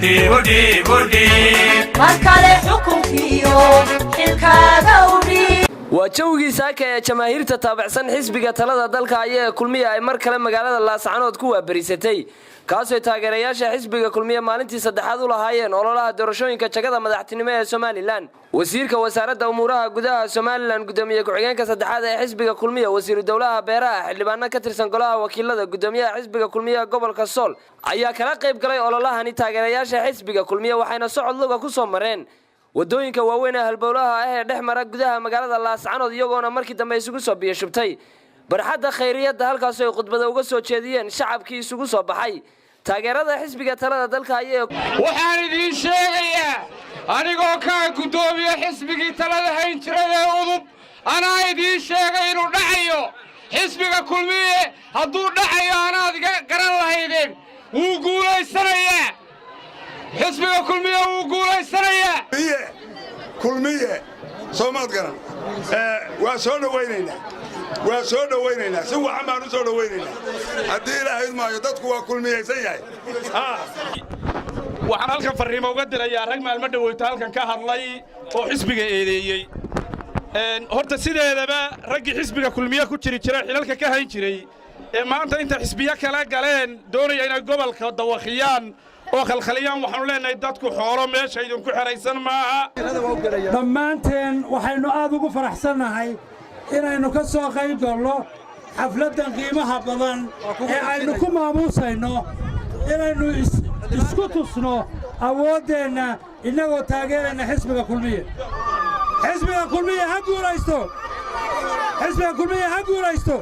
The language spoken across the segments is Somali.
Mar kale xukunkiyo xilkaaga udhiib. Waa jawgii saaka ee jamaahiirta taabacsan xisbiga talada dalka ayaa Kulmiya ay mar kale magaalada Laascanood ku waaberisatay, kaasoo taageerayaasha xisbiga Kulmiye maalintii saddexaad u lahaayeen ololaha doorashooyinka jagada madaxtinimo ee Somaliland. Wasiirka wasaaradda umuuraha gudaha Somaliland, gudoomiye ku-xigeenka saddexaad ee xisbiga Kulmiya, wasiiru dowlaha beeraha, xildhibaano ka tirsan golaha wakiilada, gudoomiyaha xisbiga Kulmiye gobolka Sool ayaa kala qayb galay ololahani taageerayaasha xisbiga Kulmiye, waxayna socod luga ku soo mareen wadooyinka waaweyn ee halbowlaha ah ee dhex mara gudaha magaalada Laascanood, iyagoona markii dambe isugu soo biyashubtay barxadda khayriyadda, halkaasoo ay khudbada uga soo jeediyeen shacabkii isugu soo baxay taageerada xisbiga talada dalka ayee. Waxaan idiin sheegayaa, anigoo kaa guddoomiye xisbigii talada hayn jiray ee UDUB, anaa idiin sheegay inuu dhacayo xisbiga Kulmiye. Hadduu dhacayo anaad iga garan lahaydeen. Wuu guulaysanayaa xisbiga Kulmiye, wuu guulaysanayaa. Kulmiye soomaad garan, waa soo dhowaynaynaa, waa soo dhowaynaynaa, si wacan baan u soo dhowaynaynaa. Haddii Ilaahay maayo, dadku waa kulmiyaysan yahay. Waxaan halkan farriimo uga dirayaa rag maalmo dhoweyto halkan ka hadlay oo xisbiga eedeeyey. Horta sideedaba raggii xisbiga Kulmiye ku jiri jiray, xilalka ka hayn jiray, ee maanta inta xisbiyo kala galeen doonaya inay gobolka dawakhiyaan oo khalkhaliyaan, waxaanu leenahay dadku xoolo meesha idinku xeraysan maaha. Dhammaanteen waxaynu aad ugu faraxsannahay inaynu ka soo qayb galno xafladdan qiimaha badan ee aynu ku maamuusayno inaynu isku tusno awooddeenna innagoo taageerayna xisbiga Kulmiye. Xisbiga Kulmiye ha guulaysto! Xisbiga Kulmiye ha guulaysto!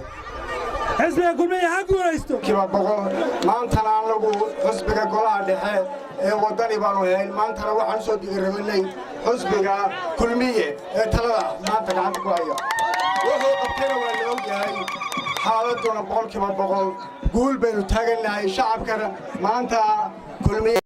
Xisbiga Kulmiye ha guulaysto! Kiiba 100. Maantana annagu xusbiga golaha dhexe ee Waddani baanu hayn. Maantana waxaan u soo digiragnay xusbiga Kulmiye ee talada maanta gacanta ku haya. Wuxuu qabtayna waa la ogyahay. Xaaladduna 100% guul baynu taagannahay shacabkana maanta Kulmiye.